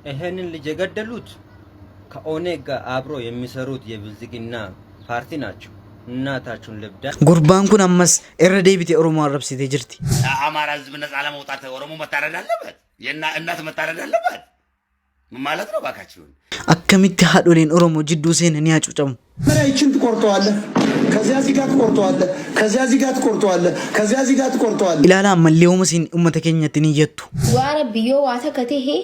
ይሄንን ልጅ የገደሉት ከኦነግ ጋር አብሮ የሚሰሩት የብልጽግና ፓርቲ ናቸው። እናታችሁን ልብዳ። Gurbaan kun ammas irra deebitee Oromoo arrabsitee jirti. አማራ ህዝብ ነፃ ለመውጣት ኦሮሞ መታረድ አለበት፣ እናት መታረድ አለበት ማለት ነው። እባካችሁን Akkamitti haadholeen Oromoo jidduu seenanii hacuucamu? መጀመሪያ ይችን ትቆርጠዋለህ። ከዚያ እዚህ ጋር ትቆርጠዋለህ። ከዚያ እዚህ ጋር ትቆርጠዋለህ። ከዚያ እዚህ ጋር ትቆርጠዋለህ። Ilaalaa ammallee hooma isin uummata keenyatti ni iyyattu. Waa rabbi yoo waa takka tahe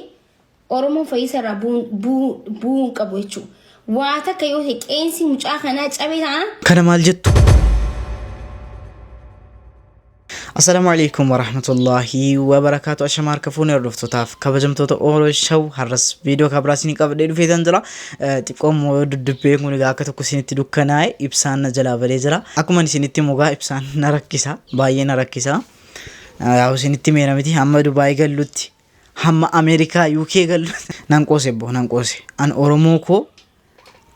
Oromoon fayyisa irraa bu'uu hin qabu jechuudha. Waa takka yoo ta'e qeensi mucaa kanaa cabee taana Kana maal jettu? Assalaamu alaikum warahmatullahi wabarakaatu. Ashamaa harka fuunee hordoftootaaf kabajamtoota Oro Show har'as viidiyoo kabraa isinii qabadhee dhufeetan jira. Xiqqoo immoo duddubbeen kun egaa akka tokko isinitti dukkanaa'e ibsaan na jalaa badee jira. Akkuma isinitti mugaa ibsaan na rakkisa, baay'ee na rakkisa. Yaa isinitti meera miti, hamma Dubaay gallutti, hamma Ameerikaa UK gallutti nan qoose boo, nan qoose. An Oromoo koo,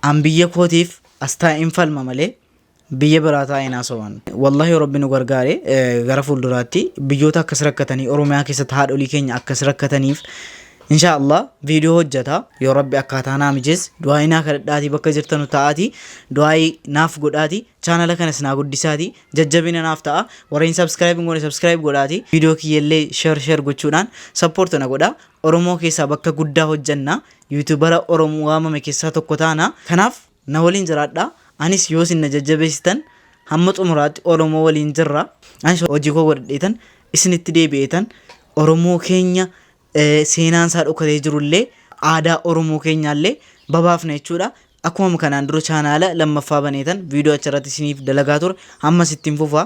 an biyya kootiif as taa'een falma malee biyya biraa taa'een haasawan. Wallahi Rabbi nu gargaare gara fuulduraatti biyyoota akkas rakkatanii Oromiyaa keessatti haadholii keenya akkas rakkataniif insha Allah viidiyoo hojjeta. Yoo Rabbi akkaataa naa mijeesse du'aayii naa kadhadhaatii, bakka jirtanu ta'aatii du'aayii naaf godhaatii, chaanala kanas naa guddisaatii jajjabina naaf ta'a. Warreen subscribe hin goone subscribe godhaatii, viidiyoo kiyyallee share share gochuudhaan support na godhaa. Oromoo keessaa bakka guddaa hojjenna. YouTubera Oromoo waamame keessaa tokko taana. Kanaaf na waliin jiraadhaa. Anis yoo isin na jajjabeessitan hamma xumuraatti Oromoo waliin jirra. Anis hojii koo godhadheetan isinitti deebi'eetan Oromoo keenya seenaan isaa dhokatee jirullee, aadaa Oromoo keenyaallee babaafna jechuudha. Akkuma kanaan dura chaanaala lammaffaa baneetan viidiyoo achirratti isiniif dalagaa ture ammas ittiin fufa,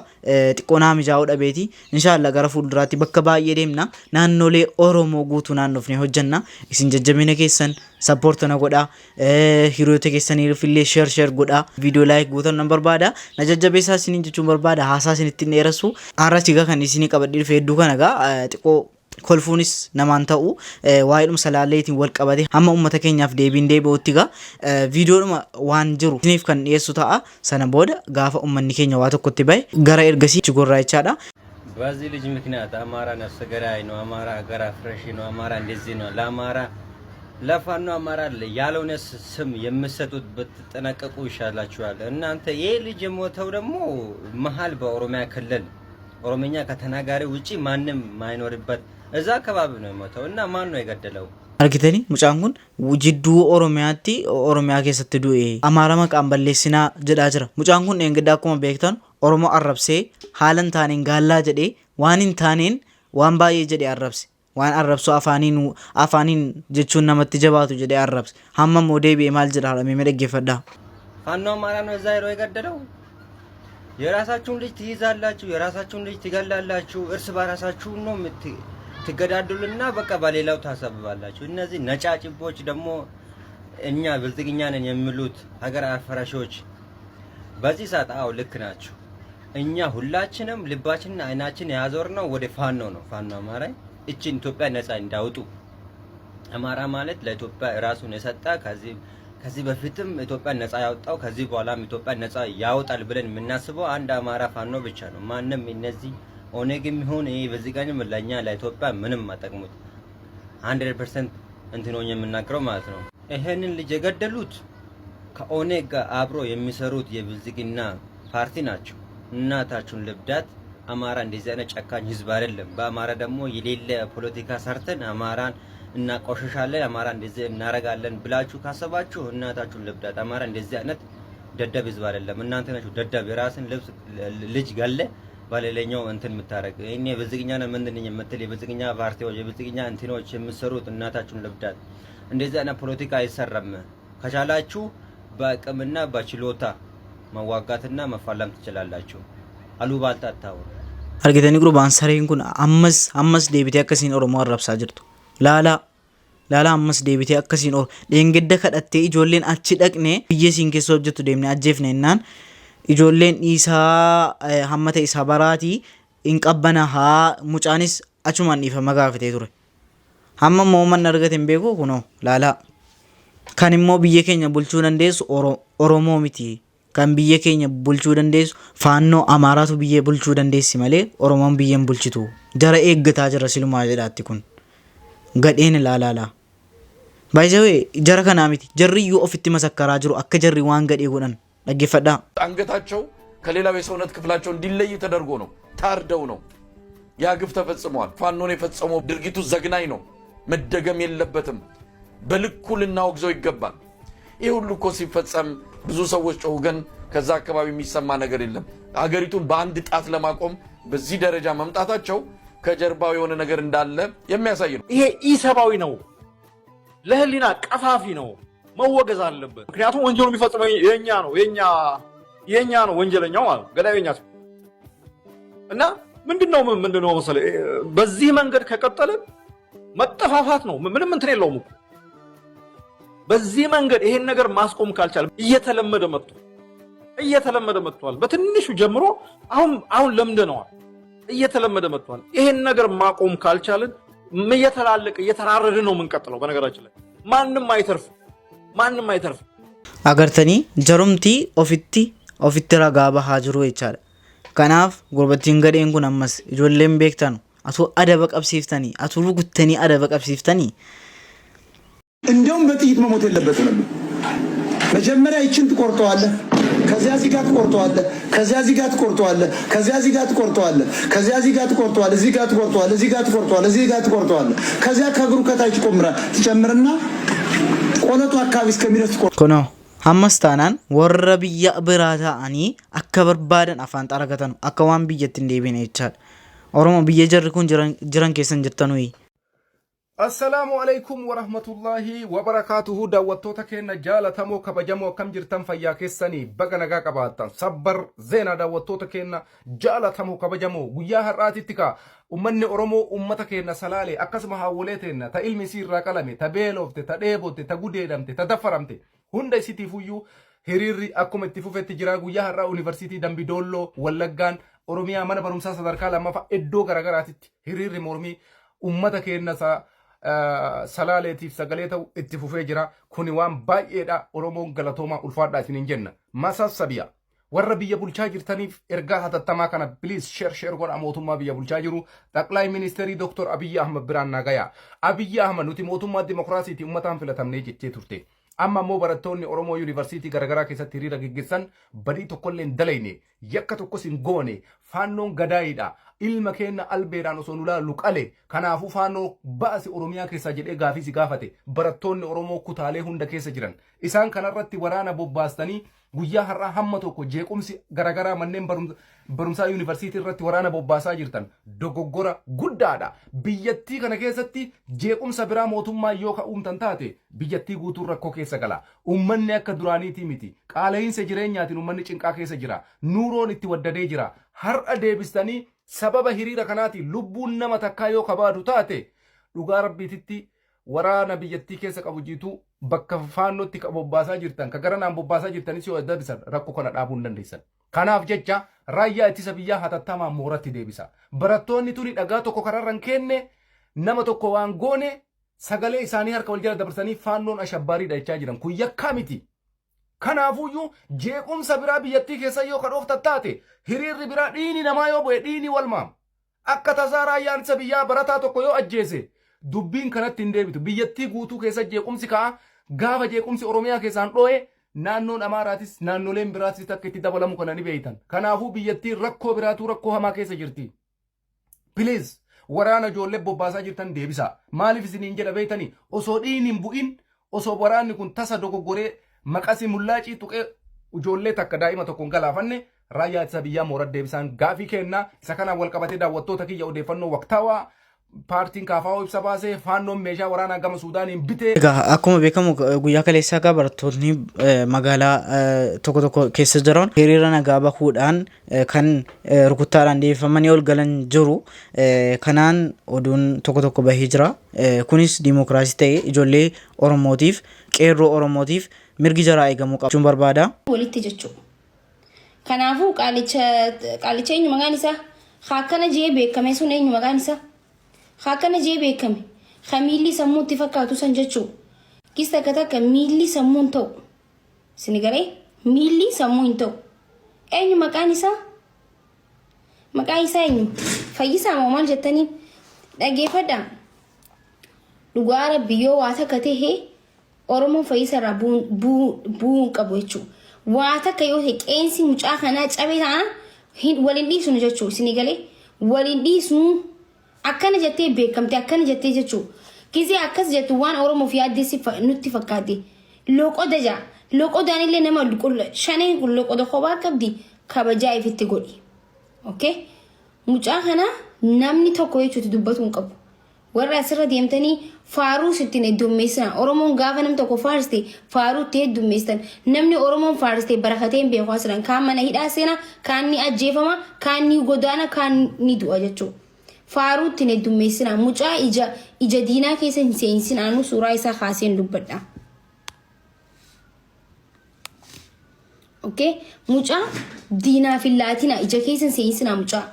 xiqqoo naa mijaa'uu dhabeeti. Inshaallah gara fuulduraatti bakka baay'ee deemna, naannolee Oromoo guutuu naannofne hojjenna. Isin jajjabina keessan support na godhaa, hiriyoota keessaniif illee share share godhaa, viidiyoo like gootan nan barbaada, na jajjabeessaa isiniin jechuun barbaada. Haasaa isinitti hin dheeressu. Har'a sigaa kan isinii qabadhee dhufe hedduu kana egaa xiqqoo kolfuunis namaan ta'u, waa'eedhuma salaalleetiin wal qabate hamma uummata keenyaaf deebiin deebi'utti egaa viidiyoodhuma waan jiru isiniif kan dhiyeessu ta'a. Sana booda gaafa uummanni keenya waa tokkotti bahe gara ergasii gorraa jechaadha. በዚህ ልጅ ምክንያት አማራ ነፍሰ ገዳይ ነው፣ አማራ ሀገር አፍራሽ ነው፣ አማራ እንደዚህ ነው፣ ለአማራ ለፋኖ አማራ ያልሆነ ስም የምሰጡት ብትጠነቀቁ ይሻላችኋል። እናንተ ይህ ልጅ የሞተው ደግሞ መሀል በኦሮሚያ ክልል ኦሮምኛ ከተናጋሪ ውጪ ማንም ማይኖርበት እዛ አካባቢ ነው የሞተው እና ማን ነው የገደለው? Argitanii, mucaan kun jidduu Oromiyaatti, Oromiyaa keessatti du'e, Amaara maqaan balleessinaa jedhaa jira. Mucaan kun dheengaddaa akkuma beektan Oromoo arrabsee, haala hin taaneen gaallaa jedhee, waan hin taaneen waan baay'ee jedhee arrabse. Waan arrabsoo afaaniin afaaniin jechuun namatti jabaatu jedhee arrabse. Hamma immoo deebi'ee maal jedha haadha, mee dhaggeeffadhaa. ፋኖ አማራ ነው እዛ ሄዶ የገደለው? የራሳችሁን ልጅ ትይዛላችሁ፣ የራሳችሁን ልጅ ትገላላችሁ፣ እርስ በራሳችሁ ነው ትገዳደሉና በቃ በሌላው ታሰብባላችሁ። እነዚህ ነጫጭቦች ደግሞ እኛ ብልጽግኛ ነን የሚሉት ሀገር አፍራሾች በዚህ ሰዓት አዎ ልክ ናቸው። እኛ ሁላችንም ልባችንና አይናችን ያዞርነው ወደ ፋኖ ነው። ፋኖ አማራ እችን ኢትዮጵያ ነፃ እንዳውጡ፣ አማራ ማለት ለኢትዮጵያ ራሱን የሰጠ፣ ከዚህ በፊትም ኢትዮጵያ ነፃ ያወጣው፣ ከዚህ በኋላም ኢትዮጵያ ነፃ ያወጣል ብለን የምናስበው አንድ አማራ ፋኖ ብቻ ነው። ማንም እነዚህ ኦነግም ይሁን ይሄ ብልጽግናም ለኛ ለኢትዮጵያ ምንም አጠቅሙት 100% እንትን ሆኜ የምናገረው ማለት ነው። ይሄንን ልጅ የገደሉት ከኦነግ ጋር አብሮ የሚሰሩት የብልጽግና ፓርቲ ናቸው። እናታችሁን ልብዳት። አማራ እንደዚህ አይነት ጨካኝ ህዝብ አይደለም። በአማራ ደግሞ የሌለ ፖለቲካ ሰርተን አማራን እናቆሸሻለን፣ አማራ እንደዚህ እናረጋለን ብላችሁ ካሰባችሁ እናታችሁን ልብዳት። አማራ እንደዚህ አይነት ደደብ ህዝብ አይደለም። እናንተ ናችሁ ደደብ። የራስን ልብስ ልጅ ገለ በሌላኛው እንትን የምታረግ፣ እኔ ብልጽግና ነው ምንድን ነኝ የምትል የብልጽግና ፓርቲዎች፣ የብልጽግና እንትኖች የምትሰሩት እናታችሁን ልብዳት። እንደዚህ አይነት ፖለቲካ አይሰራም። ከቻላችሁ በአቅምና በችሎታ መዋጋትና መፋለም ትችላላችሁ። አሉባልታ አታውሩ። Argitanii, gurbaan sareen kun ammas ammas deebitee akkasiin Oromoo arrabsaa jirtu. Laalaa laalaa, ammas deebitee akkasiin Oromoo dheengadda kadhattee ijoolleen achi dhaqnee biyya isiin keessa hojjettu deemnee ajjeefne jennaan ijoolleen dhiisaa hamma ta'e isaa baraatii hin qabbana haa mucaanis achumaan dhiifama gaafatee ture. Hamma immoo manni argate hin beeku, kunoo laalaa. Kan immoo biyya keenya bulchuu dandeessu Oromoo miti. Kan biyya keenya bulchuu dandeessu faannoo Amaaraatu biyya bulchuu dandeessi malee Oromoon biyya hin bulchitu. Jara eeggataa jira silumaa jedhaatti kun. Gadheen ilaalaalaa. Baay'ee jara kanaa miti, jarri iyyuu ofitti masakkaraa jiru akka jarri waan gadhee godhan. Dhaggeeffadhaa. አንገታቸው ከሌላው የሰውነት ክፍላቸው እንዲለይ ተደርጎ ነው፣ ታርደው ነው። ያ ግፍ ተፈጽመዋል። ፋኖን የፈጸመው ድርጊቱ ዘግናኝ ነው፣ መደገም የለበትም። በልኩ ልናወግዘው ይገባል። ይህ ሁሉ እኮ ሲፈጸም ብዙ ሰዎች ጮሁ፣ ግን ከዛ አካባቢ የሚሰማ ነገር የለም። አገሪቱን በአንድ ጣት ለማቆም በዚህ ደረጃ መምጣታቸው ከጀርባው የሆነ ነገር እንዳለ የሚያሳይ ነው። ይሄ ኢሰብአዊ ነው፣ ለህሊና ቀፋፊ ነው፣ መወገዝ አለበት። ምክንያቱም ወንጀሉ የሚፈጽመው የኛ ነው፣ የኛ ነው ወንጀለኛው ማለት ነው፣ ገዳዩ የኛ ሰው። እና ምንድነው መሰለህ፣ በዚህ መንገድ ከቀጠልን መጠፋፋት ነው። ምንም እንትን የለውም እኮ። በዚህ መንገድ ይሄን ነገር ማስቆም ካልቻለ እየተለመደ መጥቷል። በትንሹ ጀምሮ አሁን ለምደነዋል። እየተለመደ መጥቷል። ይሄን ነገር ማቆም ካልቻልን እየተላለቀ እየተራረድን ነው የምንቀጥለው። በነገራችን ላይ ማንም አይተርፍም፣ ማንም አይተርፍም። Agartanii, jarumti ofitti ragaa bahaa jiru jechaadha. Kanaaf gurbattiin gadheen kun ammas ijoolleen beektan atuu adaba qabsiiftanii, atuu rukuttanii adaba qabsiiftanii. እንዲያውም በጥይት መሞት የለበትም ነበር። መጀመሪያ ይችን ትቆርጠዋለህ፣ ከዚያ እዚህ ጋር ትቆርጠዋለህ፣ ከዚያ እዚህ ጋር ትቆርጠዋለህ፣ ከዚያ እዚህ ጋር ትቆርጠዋለህ፣ ከዚያ እዚህ ጋር ትቆርጠዋለህ፣ እዚህ ጋር ትቆርጠዋለህ፣ እዚህ ጋር ትቆርጠዋለህ፣ እዚህ ጋር ትቆርጠዋለህ። ከዚያ ከእግሩ ከታች ቆምራ ትጨምርና ቆለጡ አካባቢ እስከሚደርስ Kunoo ammas taanaan warra biyya biraa ta'anii akka barbaadan afaan xaragatan akka waan biyyatti hin deebine jechaadha. Oromoo biyya jarri kun jiran keessan jirtanuyi. Assalaamu alaikum warahmatullaahi wabarakaatuhu. Daawwattoota keenya jaalatamoo, kabajamoo, akkam jirtan? Fayyaa keessanii? Baga nagaa qabaattan. Sabbar zeenaa. Daawwattoota keenya jaalatamoo, kabajamoo, guyyaa har'aatitti kaa ummanni Oromoo ummata keenya Salaalee akkasuma haawwolee teenna ta ilmi isii irraa qalame, ta beelofte, ta dheebotte, ta gudeedamte, ta daffaramte hunda isitiifuyyuu hiriirri akkuma itti fufetti jira. Guyyaa har'aa Yuunivarsiitii Dambidolloo, Wallaggaan, Oromiyaa, mana barumsaa sadarkaa lammaffaa iddoo garaagaraatitti hiriirri mormii ummata keenya Salaaleetiif sagalee ta'u itti fufee jira. Kuni waan baay'eedha. Oromoon galatoomaa, ulfaadhaa isiniin jenna. Masassabiya. Warra biyya bulchaa jirtaniif ergaa hatattamaa kana please share share godha. Mootummaa biyya bulchaa jiru Xaqlaay Ministeerii Dr. Abiyyi Ahmad biraan naa gaya. Abiyyi Ahmad, nuti mootummaa dimokiraasiitii uummataan filatamnee jettee turte. Amma immoo barattoonni Oromoo yuunivarsiitii garaagaraa keessatti hiriira geggeessan badii tokkollee hin dalayne, yakka tokkos hin goone, faannoon gadaayiidha. Ilma keenya albeedhaan osoo nu laallu qale. Kanaafuu faannoo baasi Oromiyaa keessaa jedhee gaafii si gaafate barattoonni Oromoo kutaalee hunda keessa jiran. Isaan kanarratti waraana bobbaastanii guyyaa har'aa hamma tokko jeequmsi garaagaraa manneen barumsaa yuunivarsiitii irratti waraana bobbaasaa jirtan dogoggora guddaadha. Biyyattii kana keessatti jeequmsa biraa mootummaa yoo ka'uumtan taate biyyattii guutuun rakkoo keessa gala. Uummanni akka duraaniitii miti. Qaala'insa jireenyaatiin uummanni cinqaa keessa jira. Nuuroon itti waddadee jira. Har'a deebistanii sababa hiriira kanaatiin lubbuun nama takkaa yoo kabaadu taate, dhugaa rabbiititti waraana biyyattii keessa qabu jiituu bakka faannootti bobbaasaa jirtan ka gara naan bobbaasaa jirtanis yoo deebisan rakkoo kana dhaabuu hin dandeessan. Kanaaf jecha raayyaa ittisa biyyaa hatattamaan mooratti deebisa. Barattoonni tuni dhagaa tokko kararra hin kenne, nama tokko waan goone, sagalee isaanii harka wal jala dabarsanii faannoon ashabbaariidha jechaa jiran. Kun yakkaa miti. Kanaafuyyuu jeequmsa biraa biyyattii keessa yoo ka dhooftan taate, hiriirri biraa dhiini namaa yoo bu'e, dhiini wal maama. Akka tasaa raayyaan ittisa biyyaa barataa tokko yoo ajjeese dubbiin kanatti hin deebitu. Biyyattii guutuu keessa jeequmsi ka'a. Gaafa jeequmsi Oromiyaa keessaan dho'e naannoon Amaaraatis naannoleen biraatis akka itti dabalamu kana ni beeytan. Kanaafuu biyyattiin rakkoo biraatuu rakkoo hamaa keessa jirti. Please, waraana ijoollee bobbaasaa jirtan deebisaa. Maaliif isiniin jedha beeytanii? Osoo dhiini hin bu'in, osoo waraanni kun tasa dogoggoree maqasii mullaacii tuqee ijoollee takka daa'ima tokko hin galaafanne, raayyaa ittisa biyyaa moora deebisaan gaafii kennaa. Isa kanaan wal qabatee, daawwattoota kiyya, odeeffannoo waqtaawaa: paartiin KFO ibsa baasee, faannoon meeshaa waraanaa gama Suudaaniin bitee. Egaa akkuma beekamu guyyaa kaleessaa egaa barattoonni magaalaa tokko tokko keessa jiran hiriira nagaa bahuudhaan kan rukuttaadhaan deebifamanii ol galan jiru. Kanaan oduun tokko tokko bahee jira. Kunis diimokiraasii ta'e ijoollee Oromootiif, qeerroo Oromootiif mirgi jaraa eegamuu qaba jechuun barbaada. Walitti jechuudha. Kanaafuu qaalicha eenyu maqaan isaa? Haakkana jee beekame sun eenyu maqaan isaa? Haakkana jee beekame. Ka miilli sammuu itti fakkaatu san jechuudha. Kis takka takka miilli sammuu hin ta'u. Isin garee miilli sammuu hin ta'u. Eenyu maqaan isaa? Maqaan isaa eenyu? Fayyisaa moo maal jettanii? Dhaggeeffadhaa. Dhugaa Rabbi yoo waa takka ta'e Oromoon fayyisa irraa bu'uu hin qabu jechuudha. Waa takka yoo ta'e qeensi mucaa kanaa cabee taana waliin dhiisnu jechuudha. Isinii galee waliin dhiisnu akkana jettee beekamte akkana jettee jechuudha. Gizee akkas jettu waan Oromoof yaaddee si nutti fakkaate. Loqoda jaa. Loqodaan illee nama shaneen kun loqoda kophaa qabdi kabajaa ifitti godhi. Okay? Mucaa kana namni tokko jechuutti dubbatu hin qabu. Warra asirra deemtanii faaruus ittiin heddummeessina. Oromoon gaafa nam tokko faarste faaruu itti heddummeessitan. Namni Oromoon faarste barakatee hin beeku asiran. Kaan mana hidhaa seena, kaan ni ajjeefama, kaan ni godaana, kaan ni du'a jechuudha. Faaruu ittiin heddummeessina. Mucaa ija ija diinaa keessa hin seensin anuu suuraa isaa kaaseen dubbadha. Okay? Mucaa diinaaf hin laatina ija keessa hin seensinaa mucaa.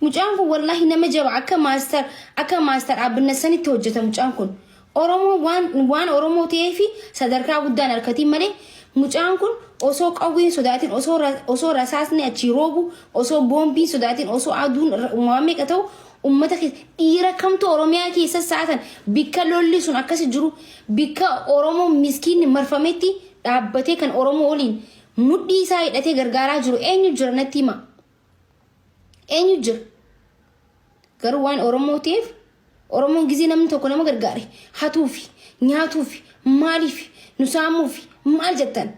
Mucaan kun wallaahi nama jaba akka maastar akka maastar Abinnat sanitti hojjeta mucaan kun. Oromoo waan waan Oromoo ta'eef sadarkaa guddaan harkatiin malee mucaan kun osoo qawween sodaatin osoo osoo rasaasni achii roobu osoo boombiin sodaatin osoo aduun waan meeqa ta'u ummata keessa dhiira kamtu Oromiyaa keessa saatan bikka lolli sun akkasi jiru bikka Oromoo miskiinni marfametti dhaabbatee kan Oromoo waliin mudhii isaa hidhatee gargaaraa jiru eenyu jira natti hima. Eenyu jira? Garuu waan Oromoo ta'eef Oromoon gizee namni tokko nama gargaare hatuufi nyaatuufi maaliif nu saamuufi maal jettan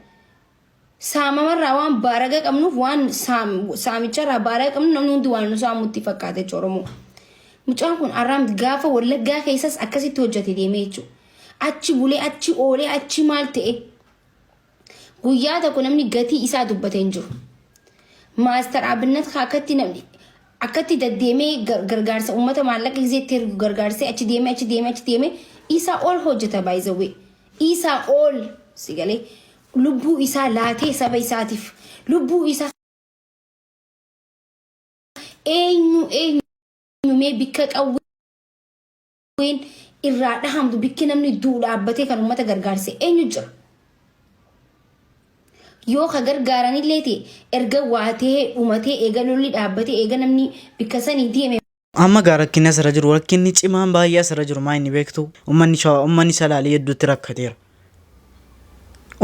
saamamarraa waan baaraga qabnuuf waan saamicharraa baaraga qabnu namni hundi waan nu saamutti fakkaata jechuudha Oromoo. Mucaan kun arraam gaafa Wallaggaa keessas akkasitti hojjete deemee jechuudha. Achi bulee achi oolee achi maal ta'e guyyaa tokko namni gatii isaa dubbatee hin jiru. Maastar Abinnat akkatti namni akkatti deddeemee gargaarsa uummata maallaqa gizeetti ergu gargaarsee achi deemee achi deemee achi deemee isaa ol hojjeta by the way. Isaa ol si galee lubbuu isaa laatee saba isaatiif lubbuu isaa eenyu eenyu mee bikka qawween irraa dhahamtu bikki namni du'u dhaabbatee kan uummata gargaarse eenyu jira. Yoo ka gargaaranillee ta'e erga waa ta'ee dhumatee eega lolli dhaabbatee eega namni bikka sanii deeme Amma gaa rakkinni asirra jiru rakkinni cimaan baay'ee asirra jiru maa inni beektu ummanni shawaa ummanni salaalee hedduutti rakkateera.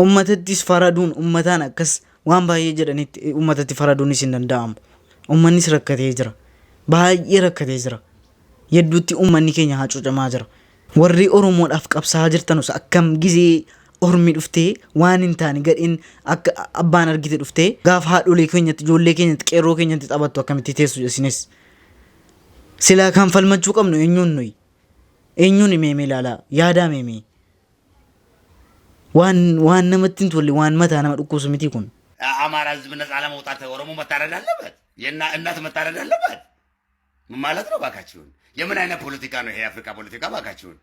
Ummatattis faraduun ummataan akkas waan baay'ee jedhanitti ummatatti faraduunis hin danda'amu. Ummannis rakkatee jira. Baay'ee rakkatee jira. Hedduutti ummanni keenya hacuucamaa jira. Warri Oromoodhaaf qabsaa'aa jirtanus akkam gizee ormi dhuftee waan hin taane gadheen akka abbaan argite dhuftee gaafa haadholee keenyatti ijoollee keenyatti qeerroo keenyatti taphattu akkamitti teessu isinis. Silaa kan falmachuu qabnu eenyuun nuyi? Eenyuun meemee ilaalaa? Yaadaa meemee? Waan waan namatti hin tolle waan mataa nama dhukkubsu miti kun. አማራ ህዝብ ነፃ ለመውጣት ኦሮሞ መታረድ አለበት? እናት መታረድ አለበት? ምን ማለት ነው? ባካችሁን፣ የምን አይነት ፖለቲካ ነው ይሄ? የአፍሪካ ፖለቲካ ባካችሁን፣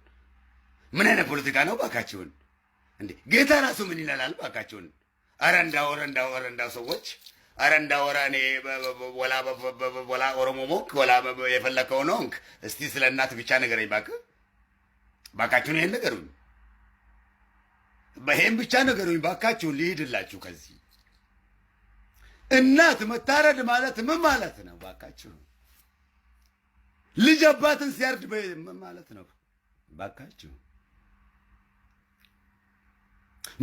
ምን አይነት ፖለቲካ ነው ባካችሁን? እንዴ ጌታ ራሱ ምን ይላል ባካችሁን? ኧረ እንዳው ኧረ እንዳው ኧረ እንዳው ሰዎች ኧረ እንዳው ኧረ እኔ ወላ ወላ ኦሮሞ ሞክ ወላ የፈለከውን ሆንክ፣ እስቲ ስለ እናት ብቻ ንገረኝ እባክህ። ባካችሁን ይሄን ንገሩኝ፣ ይሄን ብቻ ንገሩኝ ባካችሁን፣ ልሂድላችሁ ከዚህ። እናት መታረድ ማለት ምን ማለት ነው ባካችሁ? ልጅ አባትን ሲያርድ ምን ማለት ነው ባካችሁ?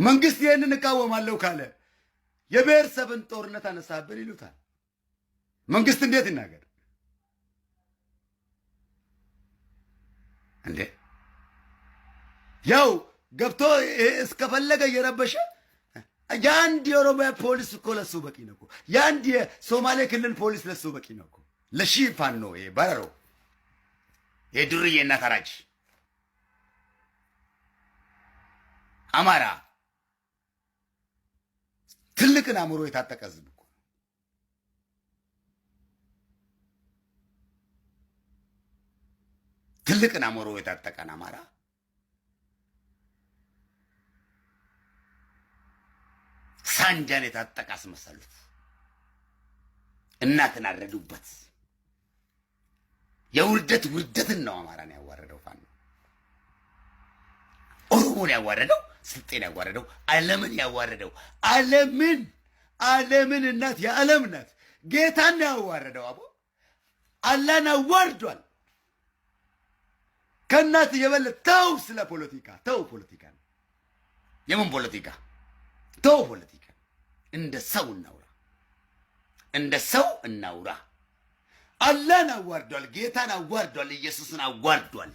መንግስት ይህንን እቃወማለሁ ካለ የብሔረሰብን ጦርነት አነሳብን ይሉታል። መንግስት እንዴት ይናገር እንዴ? ያው ገብቶ እስከፈለገ እየረበሸ የአንድ የኦሮሚያ ፖሊስ እኮ ለሱ በቂ ነው እኮ። የአንድ የሶማሌ ክልል ፖሊስ ለሱ በቂ ነው እኮ። ለሺህ ፋኖ ይሄ በረሮ ይሄ ዱርዬና ተራጅ አማራ ትልቅን አእምሮ የታጠቀ ህዝብ እኮ ትልቅን አእምሮ የታጠቀን አማራ ሳንጃን የታጠቀ አስመሰሉት። እናትን አረዱበት። የውርደት ውርደትን ነው አማራን ያዋረደው ፋኖ። ኦሮሞን ያዋረደው፣ ስልጤን ያዋረደው፣ ዓለምን ያዋረደው፣ ዓለምን ዓለምን እናት የዓለም እናት ጌታን ያዋረደው አቦ አላህን አዋርዷል። ከእናት የበለጠ ተው፣ ስለ ፖለቲካ ተው፣ ፖለቲካ ነው። የምን ፖለቲካ? ተው ፖለቲካ። እንደ ሰው እናውራ፣ እንደ ሰው እናውራ። አላህን አዋርዷል፣ ጌታን አዋርዷል፣ ኢየሱስን አዋርዷል፣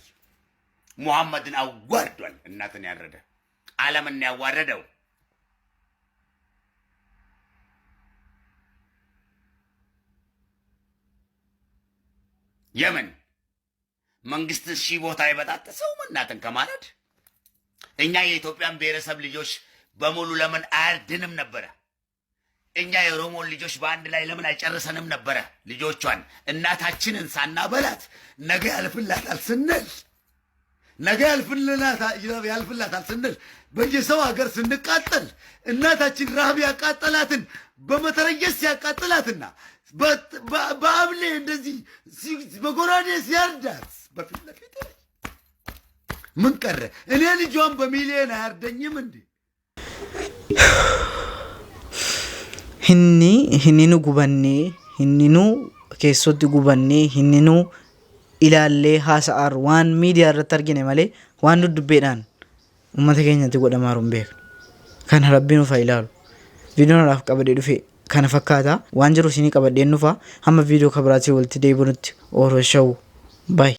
ሙሐመድን አዋርዷል። እናትን ያረደ ዓለምን ያዋረደው የምን መንግስት ሺህ ቦታ የበጣጠሰው እናትን ከማረድ እኛ የኢትዮጵያን ብሔረሰብ ልጆች በሙሉ ለምን አያርድንም ነበረ? እኛ የኦሮሞን ልጆች በአንድ ላይ ለምን አይጨርሰንም ነበረ? ልጆቿን እናታችንን ሳናበላት ነገ ያልፍላታል ስንል፣ ነገ ያልፍላታል ስንል በየሰው ሀገር ስንቃጠል፣ እናታችን ረሃብ ያቃጠላትን በመተረየስ ሲያቃጥላትና በአብሌ እንደዚህ በጎራዴ ሲያርዳት በፊት ለፊት ምን ቀረ? እኔ ልጇን በሚሊዮን አያርደኝም እንዴ? Inni hinninuu gubannee, hinninuu keessatti gubannee, hinninuu ilaallee haasa'aaru waan miidiyaa irratti argine malee waan duddubbeedhaan uummata keenyatti godhamaaru hin beeknu. Kana rabbiin nuuf haa ilaalu. Viidiyoon har'aaf qabadhee dhufe kana fakkaata. Waan jiru isinii qabadheen dhufa. Hamma viidiyoo kabiraatii walitti deebinutti Oro Show. Bye.